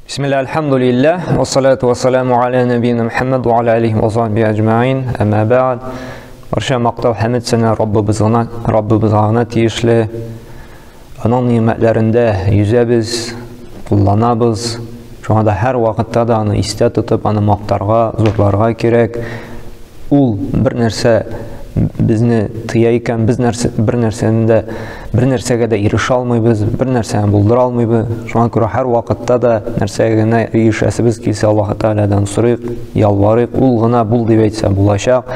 Бисмилла, альхамдулиллах, вассалату вассаламу аля набийна Мухаммад ва аля алихи ва сахбихи аджмаин, әмма бәгъд. Барча мактау хәмд сәнә Раббыбызга, Раббыбызга гына тиешле. Аның ни'мәтләрендә йөзәбез, кулланабыз. Шуңа да һәр вакытта да аны истә тотып, аны мактарга, зурларга кирәк. Ул бер нәрсә безне тыя икән, без нәрсә, бер нәрсәне дә, бер нәрсәгә дә ирешә алмыйбыз, бер нәрсәне булдыра алмыйбыз. Шуңа күрә һәр вакытта да нәрсәгә генә ирешәсебез килсә, Аллаһ Тәгаләдән сорыйк, ялварыйк, ул гына бул дип әйтсә булачак.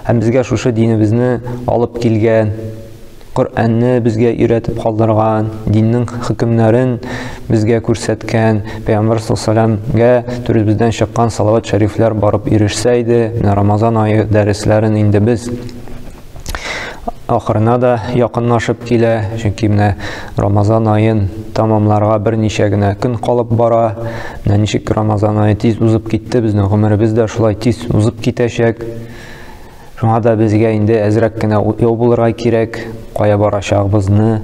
Һәм безгә шушы динебезне алып килгән, Коръәнне безгә өйрәтеп калдырган, диннең хөкемнәрен безгә күрсәткән Пәйгамбәр саллаллаһу түребездән чыккан салават шәрифләр барып ирешсә иде. Менә Рамазан ае дәресләрен инде без ахырына да якынлашып килә, чөнки менә Рамазан аен тамамларга берничә генә көн калып бара. Менә ничек Рамазан ае тиз узып китте, безнең гомеребез дә шулай тиз узып китәчәк. Шуңа да безгә инде әзрәк кенә уяу булырга кирәк, кая барачагыбызны,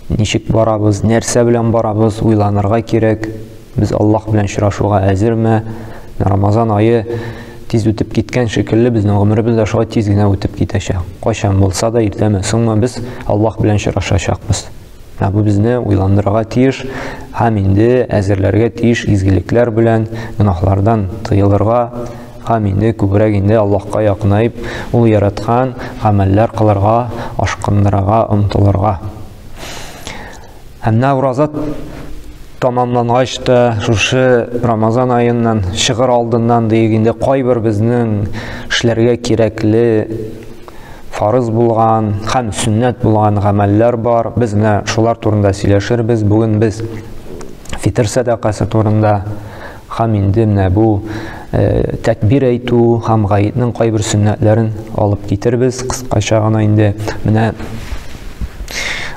ничек барабыз, нәрсә белән барабыз, уйланырга кирәк. Без Аллаһ белән очрашуга әзерме? Рамазан ае тиз үтеп киткән шикелле, безнең гомеребез дә шулай тиз генә үтеп китәчәк. Кайчан булса да, иртәме, соңмы, без Аллаһ белән очрашачакбыз. Ә бу безне уйландырырга тиеш һәм инде әзерләргә тиеш изгелекләр белән, гөнаһлардан тыелырга һәм инде күбрәк инде Аллаһка якынаеп, ул яраткан гамәлләр кылырга, ашкындырырга, омтылырга. Һәм менә ураза тамамлангач та, шушы Рамазан аеннан чыгыр алдыннан диек инде кайбер безнең эшләргә кирәкле фарыз булган һәм сөннәт булган гамәлләр бар. Без менә шулар турында сөйләшербез. Бүген без фитр сәдакасы турында һәм инде менә бу тәкбир әйтү һәм гаетнең кайбер сөннәтләрен алып китербез. Кыскача гына инде менә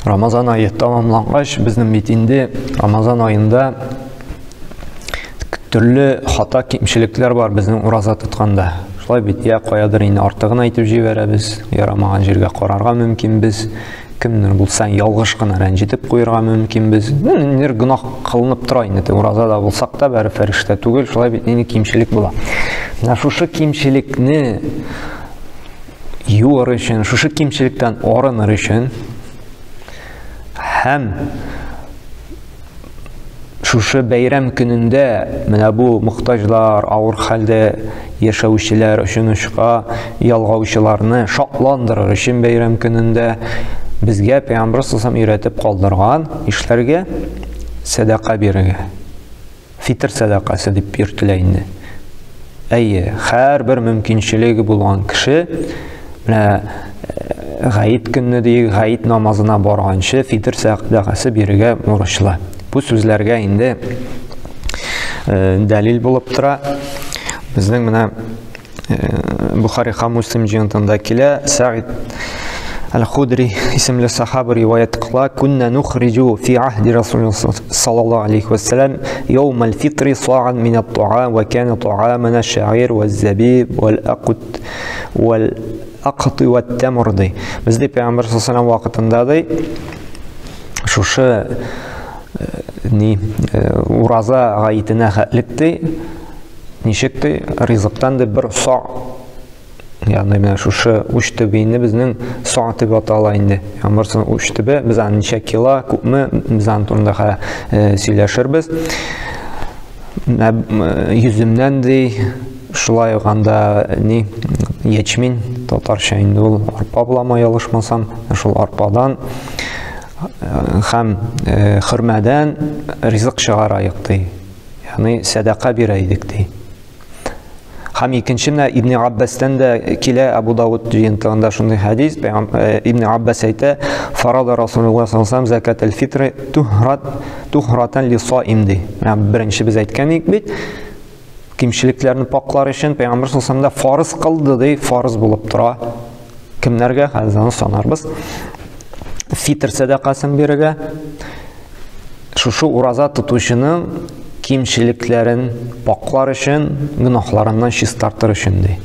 Рамазан ае тамамлангач, безнең бит инде Рамазан аенда төрле хата кимчелекләр бар безнең ураза тотканда. Шулай бит, я каядыр инде артыгын әйтеп җибәрәбез, ярамаган җиргә карарга мөмкинбез, кемнер булса ялгыш кына рәнҗетеп куярга мөмкинбез. Ниндидер гөнаһ кылынып тора инде, уразада булсак та, бәре фәрештә түгел, шулай бит, нинди кимчелек була. Менә шушы кимчелекне юыр өчен, шушы кимчелектән арыныр өчен һәм шушы бәйрәм көнендә менә бу мохтаҗлар, авыр хәлдә яшәүчеләр өчен очка ялгаучыларны шатландырыр өчен бәйрәм көнендә безгә Пәйгамбер саллаллаху өйрәтеп калдырган ишләргә сәдака бирергә. Фитр сәдакасы дип йөртелә инде. Әйе, һәрбер мөмкинчелеге булган кеше менә гаит көнне ди, гаит намазына барганчы фитр сәдакасы бирергә бурычлы. Бу сүзләргә инде дәлил булып тора. Безнең менә Бухари һәм Муслим җыентында килә. Сәгид Аль-Худри исемле сахаба риваять кыла, «Кунна нухриджу фи ахди Расулилла саллаллаху алейхи ва саллям яум аль-фитри са'ан мин ат-та'ам ва кана та'амана шa'ир ва забиб вал акут вал акты ва тамр» ди. Бездә Пәйгамбәр саллаллаху алейхи вакытында ди, шушы ни ураза гаитенә хәтлек ди, ничек ди, ризыктан ди бер са, ягъни менә шушы уч төбе инде безнең са дип атала инде. Ягъни берсен уч төбе, без аны ничә кило, күпме, без аның турында сөйләшербез. Менә йөземнән ди, шулай ук анда ни, ячмень, татарча инде ул арпа буламы, ялгышмасам, шул арпадан һәм хөрмәдән ризык чыгараек ди. Ягъни сәдака бирә идек ди. Һәм икенче менә Ибн Аббастан да килә, Абу Давуд җыентыгында шундый хадис, Ибн Аббас әйтә, фарада Расулуллаһ саллаллаһу алейһи ва саллям закат аль-фитр тухрат тухратан ли саим ди. Менә беренче без әйткән идек бит, кимчелекләрне паклар өчен Пәйгамбәр саллаллаһу алейһи ва саллям да фарыз кылды ди, фарыз булып тора. Кемнәргә? Хәзер аны санарбыз. Фитр сәдакасын бирергә, шушы ураза тотучының кимчелекләрен паклар өчен, гөнаһларыннан чистартыр өчен ди.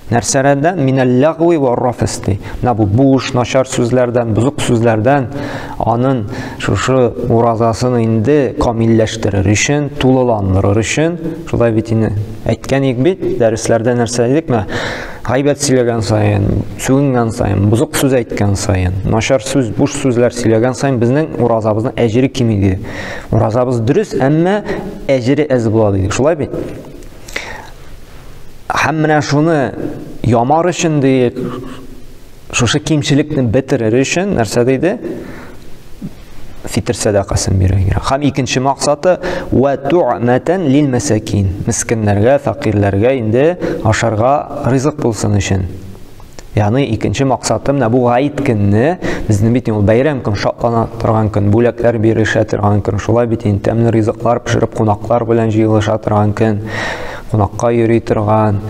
Нәрсәләрдән? Минәл ләгви ва рафис ди. Менә бу буш, начар сүзләрдән, бозык сүзләрдән Анын шушы уразасын инде камилләштерер өчен, тулыландырыр өчен, шулай бит инде әйткән идек бит, дәресләрдә нәрсә дидек менә, гайбәт сөйләгән саен, сүгенгән саен, бозык сүз әйткән саен, начар сүз, буш сүзләр сөйләгән саен безнең уразабызның әҗере кими диде. Уразабыз дөрес, әмма әҗере әз була диде. Шулай бит? Һәм менә шуны ямар өчен диек, шушы кимчелекне бетерер өчен нәрсә диде? Фитр сәдакасын бирергә кирәк. Һәм икенче максаты ва ту'матан лил масакин. Мискиннәргә, фәкыйрьләргә инде ашарга ризык булсын өчен. Ягъни икенче максаты менә бу гаит көнне, безнең бит ул бәйрәм көн, шатлана торган көн, бүләкләр бирешә торган көн, шулай бит инде тәмле ризыклар пешереп кунаклар белән җыелыша торган көн, кунакка йөри торган,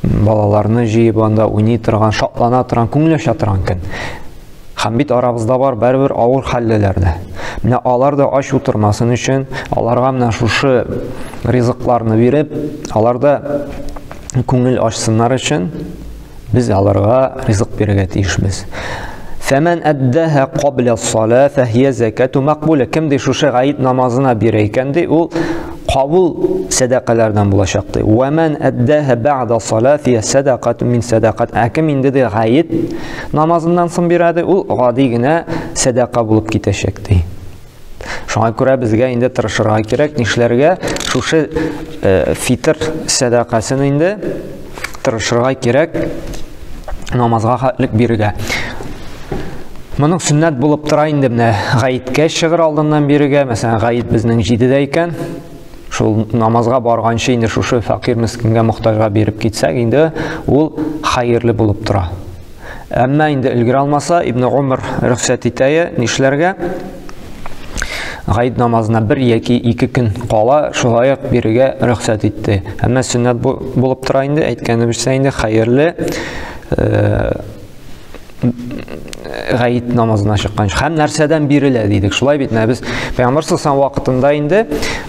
балаларны җыеп анда уйный торган, шатлана торган, күңел ача торган көн. Һәм бит арабызда бар бәрбер авыр хәллеләр дә. Менә алар да ач утырмасын өчен, аларга менә шушы ризыкларны биреп, алар да күңел ачсыннар өчен без аларга ризык бирергә тиешбез. Фәмән әддәһә кабля сала фәһия закату макбуля. Кем ди шушы гаит намазына бирә икән ди, ул кабул сәдакалардан булачак ди. Ва ман әддәһә бәгъдә сала фия сәдакату мин сәдакат. Ә кем инде ди гаит намазыннан соң бирә ди, ул гади генә сәдака булып китәчәк ди. Шуңа күрә безгә инде тырышырга кирәк, нишләргә? Шушы фитр сәдакасын инде тырышырга кирәк намазга хәтлек бирергә. Моның сөннәт булып тора инде менә гаеткә чыгыр алдыннан бирергә. Мәсәлән, гаит безнең 7-дә икән, шул намазга барганчы инде шушы фәкыйрь мескенгә, мохтаҗга биреп китсәк, инде ул хәерле булып тора. Әмма инде өлгерә алмаса, Ибн Умар рөхсәт итә, нишләргә? Гаид намазына бер яки ике көн кала, шулай ук бирергә рөхсәт итте. Әмма сөннәт булып тора инде, әйткәнебезчә инде хәерле гаит намазына чыкканчы. Һәм нәрсәдән бирелә дидек. Шулай бит, менә без Пәйгамбәр саллаллаһу вакытында инде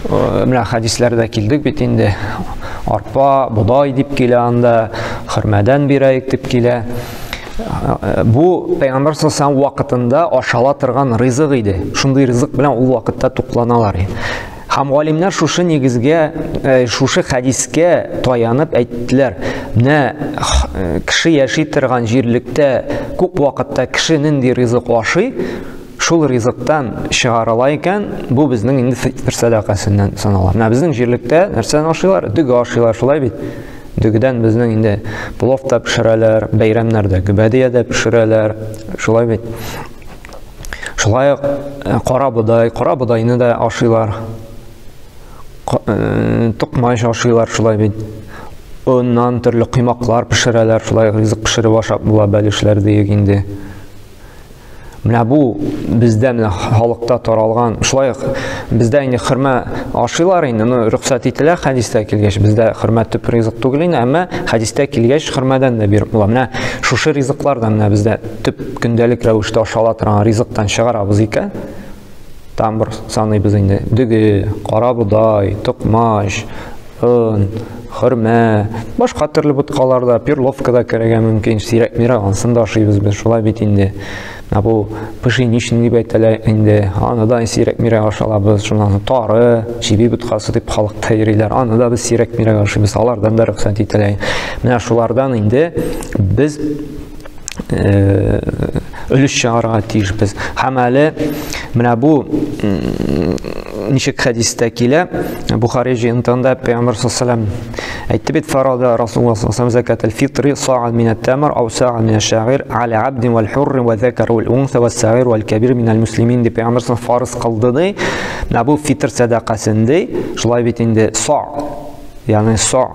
менә хәдисләрдә килдек бит инде. Арпа, бодай дип килә анда, хөрмәдән бирәйек дип килә. Бу Пәйгамбәр саллаллаһу вакытында ашала торган ризык иде. Шундый ризык белән ул вакытта тукланалар иде. Һәм галимнәр шушы нигезгә, шушы хәдискә таянып әйттеләр. Менә кеше яши торган җирлектә күп вакытта кеше нинди ризык ашый, шул ризыктан чыгарыла икән, бу безнең инде фитр сәдакасыннан санала. Менә безнең җирлектә нәрсәне ашыйлар? Дөге ашыйлар, шулай бит? Дөгедән безнең инде плов та пешерәләр, бәйрәмнәрдә гөбәдия дә пешерәләр, шулай бит? Шулай ук кара бодай, кара бодайны да ашыйлар. Токмач ашыйлар, шулай бит. Оннан төрле коймаклар пешерәләр, шулай ризык пешереп ашап була, бәлешләр диек инде. Менә бу бездә менә халыкта таралган, шулай ук бездә инде хөрмә ашыйлар инде, ну рөхсәт ителә хәдистә килгәч, бездә хөрмә төп ризык түгел инде, әмма хәдистә килгәч хөрмәдән дә биреп була. Менә шушы ризыклардан менә бездә төп көндәлек рәвештә ашала торган ризыктан чыгарабыз икән, там бер саныйбыз инде. Дөге, кара бодай, токмач, он, хөрмә, башка төрле боткалар да, перловка да керергә мөмкин, сирәк-мирәк ансын да ашыйбыз без, шулай бит инде. Менә бу пшеничный дип әйтәләр инде, аны да сирәк-мирәк ашалабыз, шуннан соң тары, чиби боткасы дип халыкта йөриләр, аны да без сирәк-мирәк ашыйбыз, алардан да рөхсәт ителә. Менә шулардан инде без өлеш чыгарырга тиешбез. Һәм әле менә бу ничек хәдистә килә, Бухари җыентыгында Пәйгамбәр саллаллаһу алейһи ва сәлләм әйтте бит, фарада Расулуллаһ саллаллаһу алейһи ва сәлләм закатул фитри са'ан мин ат-тамр ау са'ан мин аш-шагир аля абдин вал хурр ва закар вал унса вас сагир вал кабир мин ал-муслимин дип Пәйгамбәр саллаллаһу фарыз кылды ди. Менә бу фитр сәдакасын ди. Шулай бит инде са, ягъни са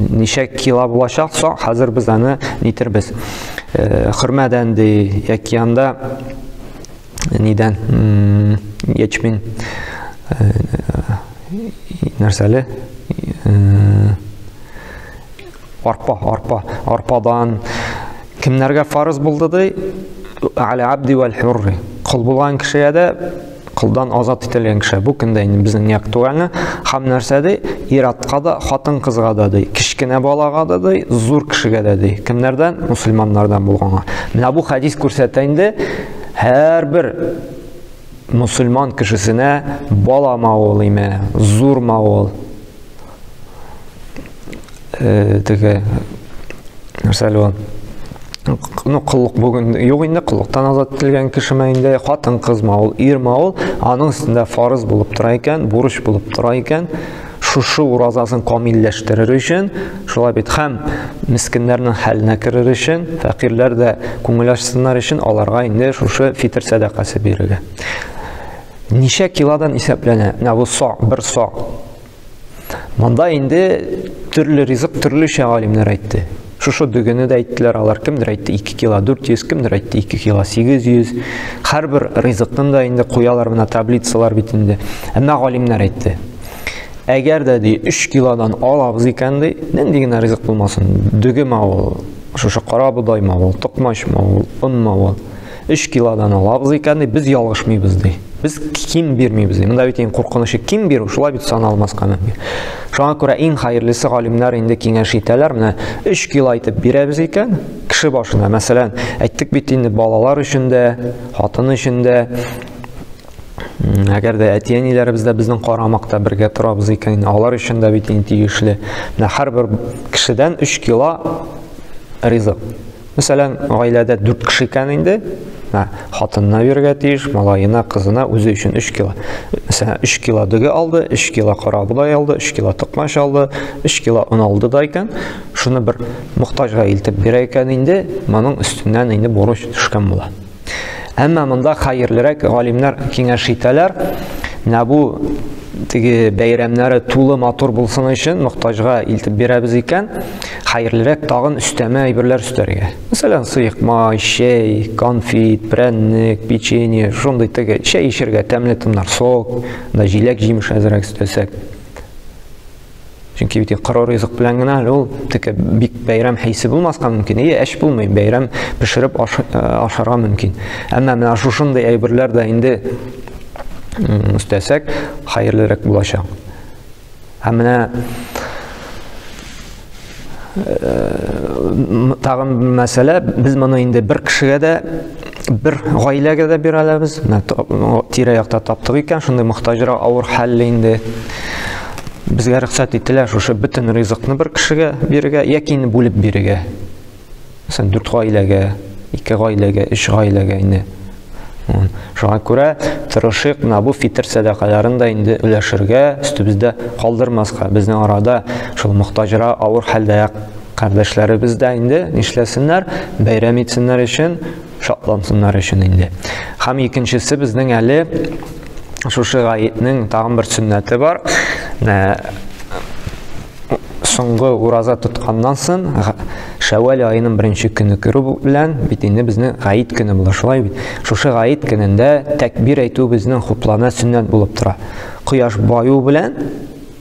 ничә кило булачак са, хәзер без аны нитербез. Хөрмәдән ди, яки анда нидән, ячмень, нәрсәле, арпа, арпа, арпадан кемнәргә фарыз булды ди? Аля абди вәл хурри. Кол булган кешегә дә, колдан азат ителгән кеше. Бу көндә инде безнең не актуальны. Һәм нәрсә ди? Ир-атка да, хатын-кызга да ди, кечкенә балага да ди, зур кешегә дә ди. Кемнәрдән? Мусульманнардан булганга. Менә бу хәдис күрсәтә инде, һәрбер Мусульман кешесенә балама ул име, зурма ул, теге нәрсә әле ул, ну, коллык бүген юк инде, коллыктан азат ителгән кешеме инде, хатын-кызмы ул, ирме ул, аның өстендә фарыз булып тора икән, бурыч булып тора икән, шушы уразасын камилләштерер өчен, шулай бит, һәм мискиннәрнең хәленә керер өчен, фәкыйрьләр дә күңел ачсыннар өчен, аларга инде шушы фитр сәдакасы бирергә. Ничә килодан исәпләнә? Менә бу са, бер са. Монда инде төрле ризык төрлечә галимнәр әйтте. Шушы дөгене дә әйттеләр алар, кемдер әйтте 2 кило 400, кемдер әйтте 2 кило 800. Һәрбер ризыкның да инде куялар менә таблицалар бит инде. Әмма галимнәр әйтте. Әгәр дә ди 3 килодан алабыз икән ди, нинди генә ризык булмасын, дөгеме ул, шушы кара бодаймы ул, токмачмы ул, онмы ул, 3 килодан алабыз икән ди, без ялгышмыйбыз ди. Без ким бирмибез ди. Монда бит иң куркынычы ким бирү, шулай бит саналмаска мөмкин. Шуңа күрә иң хәерлесе галимнәр инде киңәш итәләр, менә 3 кило итеп бирәбез икән, кеше башына, мәсәлән, әйттек бит инде балалар өчен дә, хатын өчен дә, әгәр дә әти-әниләребез дә безнең карамакта бергә торабыз икән, алар өчен дә бит инде тиешле. Менә һәрбер кешедән 3 кило ризык. Мәсәлән, гаиләдә 4 кеше икән инде, хатынына бирергә тиеш, малаена, кызына, үзе өчен 3 кило. Мәсәлән, 3 кило дөге алды, 3 кило кара бодай алды, 3 кило токмач алды, 3 кило он алды да икән, шуны бер мохтаҗга илтеп бирә икән инде, моның өстеннән инде бурыч төшкән була. Әмма монда хәерлерәк галимнәр киңәш итәләр. Менә бу теге бәйрәмнәре тулы матур булсын өчен мохтаҗга илтеп бирәбез икән, хәерлерәк тагын өстәмә әйберләр өстәргә. Мәсәлән, сыек май, чәй, конфет, прәннек, печенье, шундый теге чәй эчәргә тәмле томнар, сок, да җиләк җимеш әзрәк өстәсәк. Чөнки бит коры ризык белән генә әле ул теге бик бәйрәм хисе булмаска мөмкин. Әйе, әч булмый, бәйрәм пешереп ашарга мөмкин. Әмма менә шушындый әйберләр дә инде өстәсәк, хәерлерәк булачак. Һәм менә тагын мәсьәлә, без моны инде бер кешегә дә, бер гаиләгә дә бирә алабыз. Менә тирә-якта таптык икән, шундый мохтаҗрак, авыр хәлле инде. Безгә рөхсәт ителә шушы бөтен ризыкны бер кешегә бирергә яки инде бүлеп бирергә. Мәсәлән, 4 гаиләгә, 2 гаиләгә, 3 гаиләгә инде. Шуңа күрә тырышыйк менә бу фитр сәдакаларын да инде өләшергә, өстебездә калдырмаска. Безнең арада шул мохтаҗра, авыр хәлдә кардәшләребез дә инде нишләсеннәр, бәйрәм итсеннәр өчен, шатлансыннар өчен инде. Һәм икенчесе безнең әле шушы гаетнең тагын бер сөннәте бар. Соңгы ураза тотканнан соң, Шәвәл аеның беренче көне керү белән бит инде безнең гаит көне була, шулай бит. Шушы гаит көнендә тәкбир әйтү безнең хуплана сөннәт булып тора. Кояш баю белән,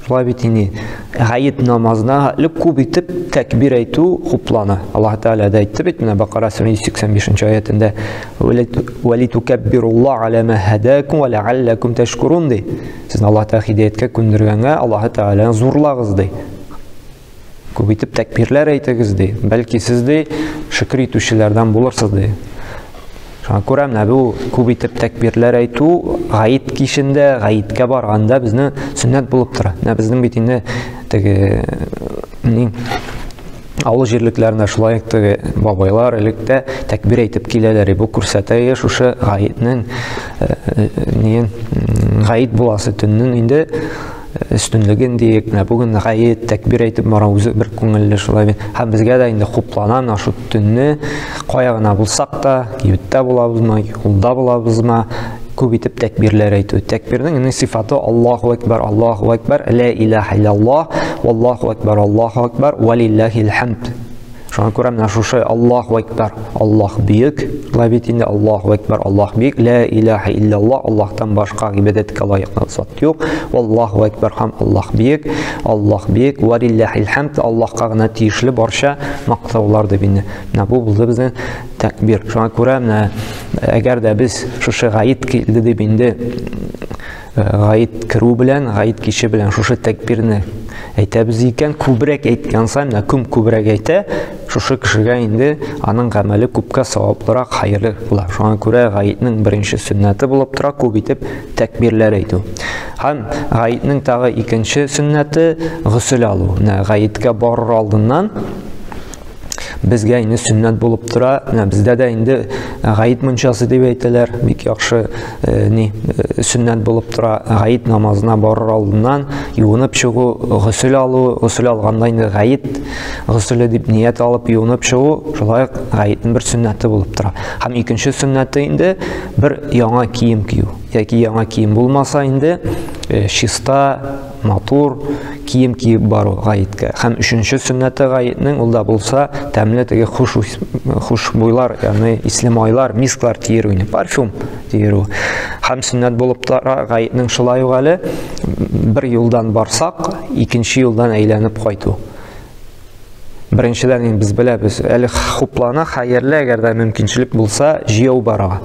шулай бит инде, гаит намазына хәтле күп итеп тәкбир әйтү хуплана. Аллаһ Тәгалә дә әйтте бит, менә Бакара сүрәсе 185 аятендә, «Вәлитукәббируллаһ аля ма һадакум ва ләаллакум тәшкурун» ди. Сезне Аллаһ Тәгалә һидаяткә күндергәнгә Аллаһ Тәгаләне зурлагыз ди. Күп итеп тәкбирләр әйтегез ди. Бәлки сез ди шөкер итүчеләрдән булырсыз ди. Шуңа күрә менә бу күп итеп тәкбирләр әйтү гаит кичендә, гаиткә барганда безнең сөннәт булып тора. Менә безнең бит инде теге ни авыл җирлекләрендә шулай ук теге бабайлар электә тәкбир әйтеп киләләр. Бу күрсәтә шушы гаитнең ниен гаит буласы төннең инде өстенлеген диек. Менә бүген гаит тәкбир әйтеп бара, үзе бер күңелле шулай бит. Һәм безгә дә инде хуплана менә шу төнне, кая гына булсак та, кибеттә булабызмы, юлда булабызмы, күп итеп тәкбирләр әйтү. Тәкбирнең инде сифаты Аллаһу акбар, Аллаһу акбар, ла илаһа иллаллаһ, валлаһу акбар, Аллаһу акбар, валиллаһил хамд. Шуңа күрә менә шушы Аллаһу акбар, Аллаһ бөек, шулай бит инде Аллаһу акбар, Аллаһ бөек, ла илаһа иллаллаһ, Аллаһтан башка гыйбадәткә лаеклы зат юк, Аллаһу акбар һәм Аллаһ бөек, Аллаһ бөек, валиллаһил хамд, Аллаһка гына тиешле барча мактаулар дип инде. Менә бу булды безнең тәкбир. Шуңа күрә менә әгәр дә без шушы гаит килде дип инде гаит керү белән, гаит киче белән шушы тәкбирне әйтәбез икән, күбрәк әйткән саен, менә кем күбрәк әйтә, шушы кешегә инде аның гамәле күпкә саваплырак, хәерле була. Шуңа күрә гаетнең беренче сөннәте булып тора күп итеп тәкбирләр әйтү. Һәм гаетнең тагы икенче сөннәте госел алу. Менә гаеткә барыр алдыннан безгә инде сөннәт булып тора. Менә бездә дә инде гает мунчасы дип әйтәләр, бик яхшы ни сөннәт булып тора. Гает намазына барыр алдыннан юынып чыгу, госел алу, госел алганда инде гает госеле дип ният алып юынып чыгу, шулай ук гаетнең бер сөннәте булып тора. Һәм икенче сөннәте инде бер яңа кием кию. Яки яңа кием булмаса инде чиста, матур кием киеп бару гаеткә. Һәм өченче сөннәте гаетнең ул да булса тәмле теге хушбуйлар, ягъни исле майлар, мисклар тиерү, инде парфюм тиерү. Һәм сөннәт булып тора гаетнең шулай ук әле бер юлдан барсак, икенче юлдан әйләнеп кайту. Беренчедән инде без беләбез, әле хуплана, хәерле, әгәр дә мөмкинчелек булса, җәяү барырга.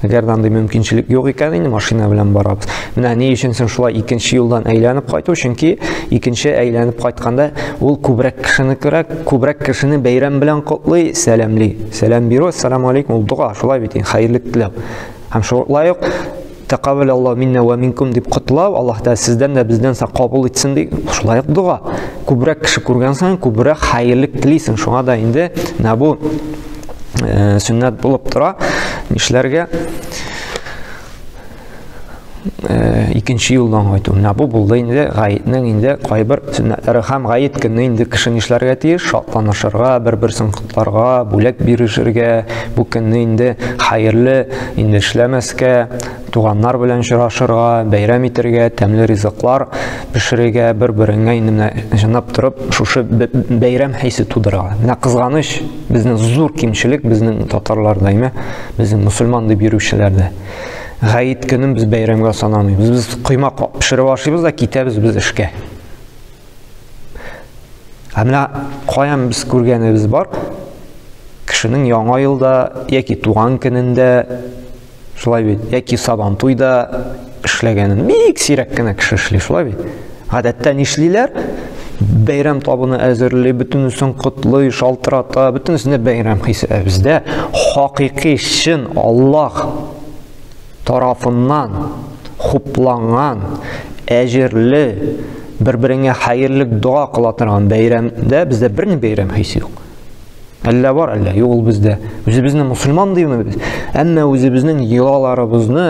Әгәр дә андый мөмкинчелек юк икән, инде машина белән барабыз. Менә ни өчен соң шулай икенче юлдан әйләнеп кайту? Чөнки икенче әйләнеп кайтканда ул күбрәк кешене күрә, күбрәк кешене бәйрәм белән котлый, сәламли. Сәлам бирү, ассаламу алейкум, ул дога, шулай бит инде, хәерлек теләү. Һәм шулай ук тәкаббал Аллаһу минна ва минкум дип котлау, Аллаһ Тәгалә сездән дә бездән дә кабул итсен дип, шулай ук дога. Күбрәк кеше күргән саен күбрәк хәерлек телисең. Шуңа да инде менә бу сөннәт булып тора. Нишләргә? Икенче юлдан кайту. Менә бу булды инде гаетнең инде кайбер сөннәтләре. Һәм гает көнне инде кеше нишләргә тиеш? Шатланышырга, бер-берсен котларга, бүләк бирешергә, бу көнне инде хәерле инде эшләмәскә, туганнар белән очрашырга, бәйрәм итәргә, тәмле ризыклар пешерергә, бер-береңә инде менә җынап торып шушы бәйрәм хисе тудырырга. Менә кызганыч, безнең зур кимчелек безнең татарларда, әйме? Безнең мусульман дип йөрүчеләрдә. Гает көнен без бәйрәмгә санамыйбыз. Без коймак пешереп ашыйбыз да китәбез без эшкә. Ә менә каян без күргәнебез бар? Кешенең яңа елда яки туган көнендә, шулай бит, яки Сабантуйда эшләгәнен бик сирәк кенә кеше эшли, шулай бит. Гадәттә нишлиләр? Бәйрәм табыны әзерли, бөтенесен котлый, шалтырата, бөтенесендә бәйрәм хисе. Ә бездә хакыйкый чын Аллаһ тарафыннан хупланган, әҗерле, бер-береңә хәерлек дога кыла торган бәйрәмдә бездә берни бәйрәм хисе юк. Әллә бар, әллә юк ул бездә. Үзебезне мусульман димибез, әмма үзебезнең йолаларыбызны,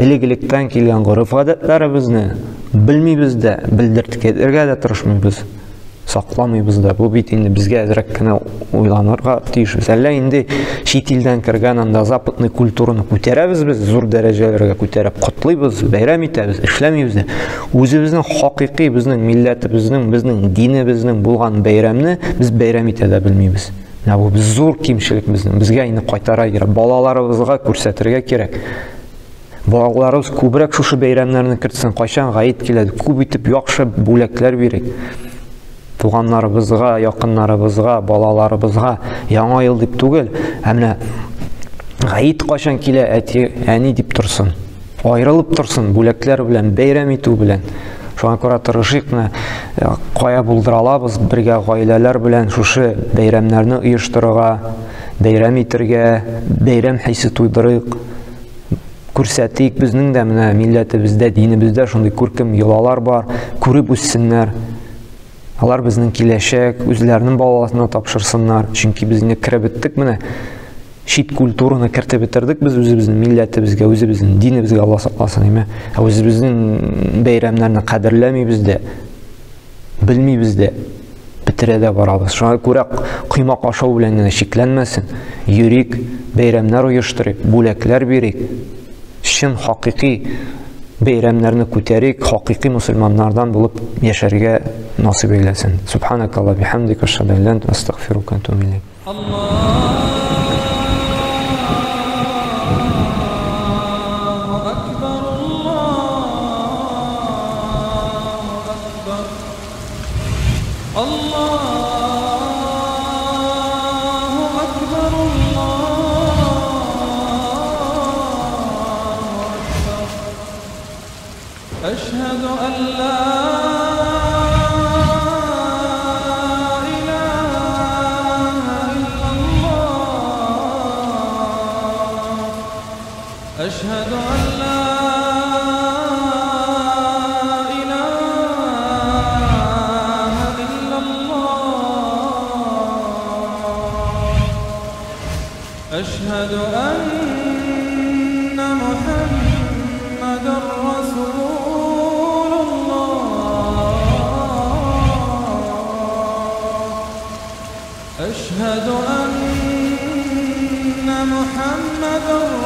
элек-электән килгән гореф-гадәтләребезне белмибез дә, белдертергә дә тырышмыйбыз, сакламыйбыз да. Бу бит инде безгә әзрәк кенә уйланырга тиешбез. Әллә инде чит илдән кергән анда западный культураны күтәрәбез без, зур дәрәҗәләргә күтәреп котлыйбыз, бәйрәм итәбез, эшләмибез дә. Үзебезнең хакыйкый, безнең милләтебезнең, безнең динебезнең булган бәйрәмне без бәйрәм итә дә белмибез. Менә бу зур кимчелек безнең. Безгә инде кайтара кирәк, балаларыбызга күрсәтергә кирәк. Балаларыбыз күбрәк шушы бәйрәмнәрне кертсен, кайчан гает килә, күп итеп яхшы бүләкләр бирик. Туганнарыбызга, якыннарыбызга, балаларыбызга яңа ел дип түгел, ә менә гает кайчан килә, әти, әни дип торсын. Айрылып торсын бүләкләр белән, бәйрәм итү белән. Шуңа күрә тырышыйк, менә кая булдыра алабыз, бергә гаиләләр белән шушы бәйрәмнәрне оештырырга, бәйрәм итәргә, бәйрәм хисе тудырыйк. Күрсәтик, безнең дә менә милләтебездә, динебездә шундый күркәм йолалар бар, күреп үссеннәр. Алар безнең киләчәк, үзләренең балаларына тапшырсыннар. Чөнки без инде кереп беттек менә. Чит культураны кертеп бетердек без үзебезнең милләтебезгә, үзебезнең динебезгә, Алла сакласын, әйме? Ә үзебезнең бәйрәмнәрне кадерләмибез дә, белмибез дә, бетерә дә барабыз. Шуңа күрә коймак ашау белән генә чикләнмәсен. Йөрик, бәйрәмнәр оештырыйк, бүләкләр бирик. Чын хакыйкый бәйрәмнәрне күтәрик, хакыйкый мусульманнардан булып яшәргә насыйп әйләсен. Субханакаллаһ бихамдика, ашһаду ан ла илаһа илля анта, астагфирука ва атубу илейк. Allahu Akbar, Allahu Akbar. Eşhedü en la ilahe أشهد أن محمدا رسول الله. أشهد أن محمدا